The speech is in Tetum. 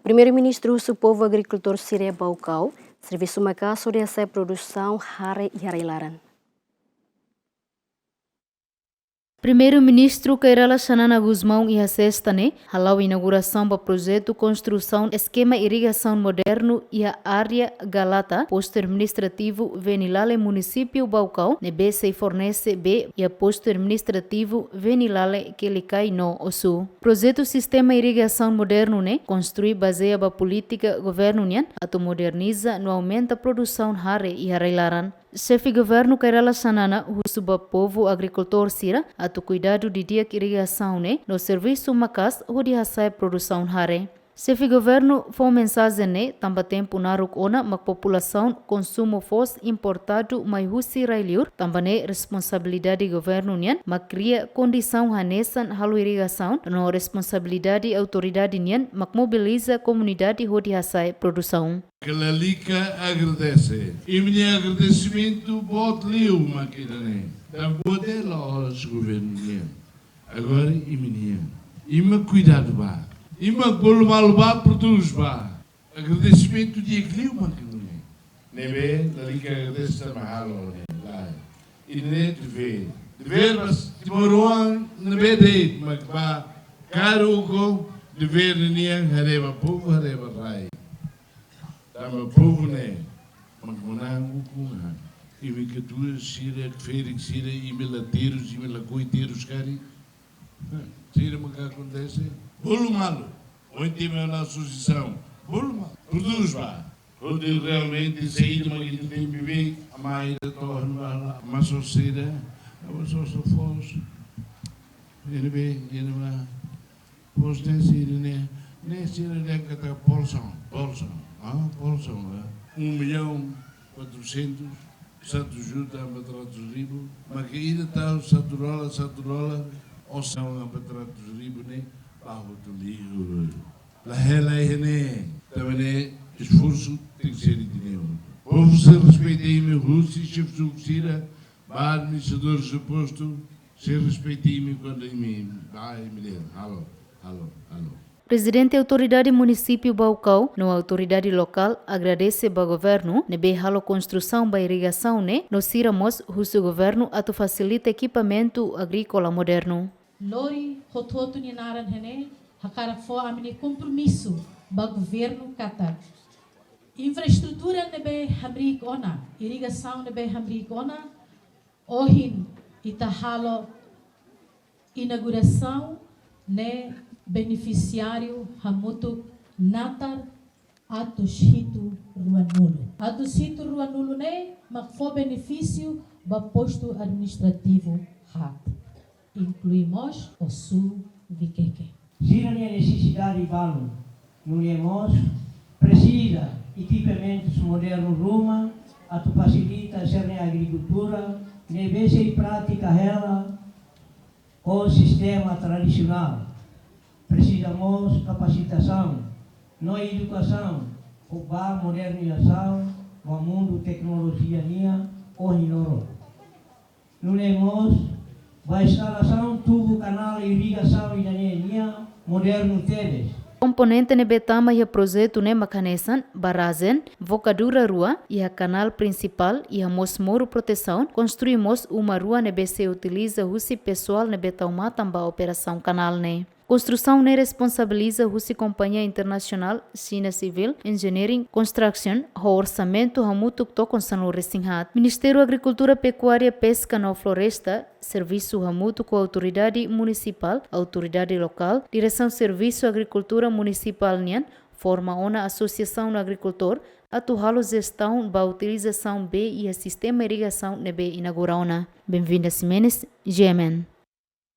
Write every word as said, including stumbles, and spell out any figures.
Primeiru-Ministru husu povu agrikultór sira iha Baucau, servisu maka'as hodi hasa'e produsaun hare iha rai-laran. Primeiru-Ministru Kay Rala Xanana Gusmão iha sesta ne'e hala'o inaugurasaun ba projetu konstrusaun eskema irrigasaun modernu iha área Galata, postu administrativu Venilale, munisípiu Baucau, ne'ebé sei fornese bee iha postu administrativu Venilale, Quelicai no Ossu. Projetu sistema irrigasaun modernu ne'e konstrui bazeia ba polítika governu nian atu moderniza no aumenta produsaun hare iha rai-laran. Xefe Governu Kay Rala Xanana husu ba povu agrikultór sira atu kuidadu didi'ak irrigasaun ne'e no servisu maka'as hodi hasa'e produsaun hare. Xefe Governu fó mensajen ne'e tanba tempu naruk ona mak populasaun konsumu foos importadu mai husi rai-liur, tanba ne'e responsabilidade governu nian mak kria kondisaun hanesan halo irrigasaun, no responsabilidade autoridade nian mak mobiliza komunidade hodi hasa'e produsaun. Lalika agradese. Imi-nia agradesimentu boot liu mak ida-ne'e. Tanba buat ne'e la'ós governu nian. Agora imi-nian. Imi kuidadu bá. Imi bolu malu bá, prodús bá. Agradesimentu di'ak liu mak ida-ne'e. Ne'ebé lalika agradese tanba halo ne'e. Lae. Ida-ne'e devér. Devér ba timoroan ne'ebé de'it mak bá kaer ukun devér nian haree ba povu, haree ba rai. Tanba povu ne'e mak manán ukun an. Imi katuas sira, ferik sira, imi la terus, imi lakohi terus karik. Sira mak akontese. Bolu malu. Ohin temi ona asosiasaun. Bolu malu. Prodús bá. Hodi realmente saida mak ita tenke bee, amai ida to'o hanu bala, amasosa sira, amasosa foos. Ne'ebé, ne'ebé, foos ne'e sira-ne'e, ne'e sira-ne'e katak bolsão, bolsão, ah, bolsão, ah. Um milhão quatrocentos, satu juta empat ratus ribu, mak ida tau satu dolar, satu dolar, osan empat ratus ribu ne'e, ba hotu liu. La hela iha ne'e, tanba ne'e esforsu tenke ser ida-ne'e. Povu sei respeita imi husi xefe suku sira, ba administradór postu, sei respeita imi kuandu imi bá imi dehan halo, halo, halo. Prezidente Autoridade Munisípiu Baucau no autoridade lokál agradese ba governu ne'ebé halo konstrusaun ba irrigasaun ne'e, no sira mós husu governu atu fasilita ekipamentu agríkola modernu. Lori hotu-hotu nia naran iha ne'e, hakarak fó ami-nia kompromisu ba governu katak infraestrutura ne'ebé hamriik ona, irrigasaun ne'ebé hamriik ona, ohin ita halo inaugurasaun ne'e benefisiáriu hamutuk natar atus hitu ruanulu. Atus hitu ruanulu ne'e mak fó benefísiu ba postu administrativu haat, inklui mós Ossu Viqueque. Sira-nia nesesidade balu, nune'e mós presiza ekipamentus modernu ruma atu fasilita sira-nia agrikultura ne'ebé sei pratika hela ho sistema tradisionál. Presiza mós kapasitasaun no edukasaun ho ba modernizasaun ba mundu teknolojia nian ohin loron. Nune'e mós ba instalasaun tubu kanál irrigasaun ida-ne'e nian modernu tebes. Komponente ne'ebé tama iha projetu ne'e mak hanesan barrajen, bokadura rua iha kanál prinsipál, iha mós moru protesaun, konstrui mós uma rua ne'ebé sei utiliza husi pesoál ne'ebé tau matan ba operasaun kanál ne'e. Konstrusaun ne'e responsabiliza husi kompañia internasionál China Civil Engineering Construction, ho orsamentu hamutuk tokon sanulu-resin-haat. Ministériu Agrikultura, Pekuária, Peska no Floresta servisu hamutuk ho autoridade munisipál, autoridade lokál, Diresaun Servisu Agrikultura Munisipál nian, forma ona asosiasaun agrikultór atu halo jestaun ba utilizasaun bee iha sistema irrigasaun ne'ebé inaugura ona. Benvinda Ximenes, G M N.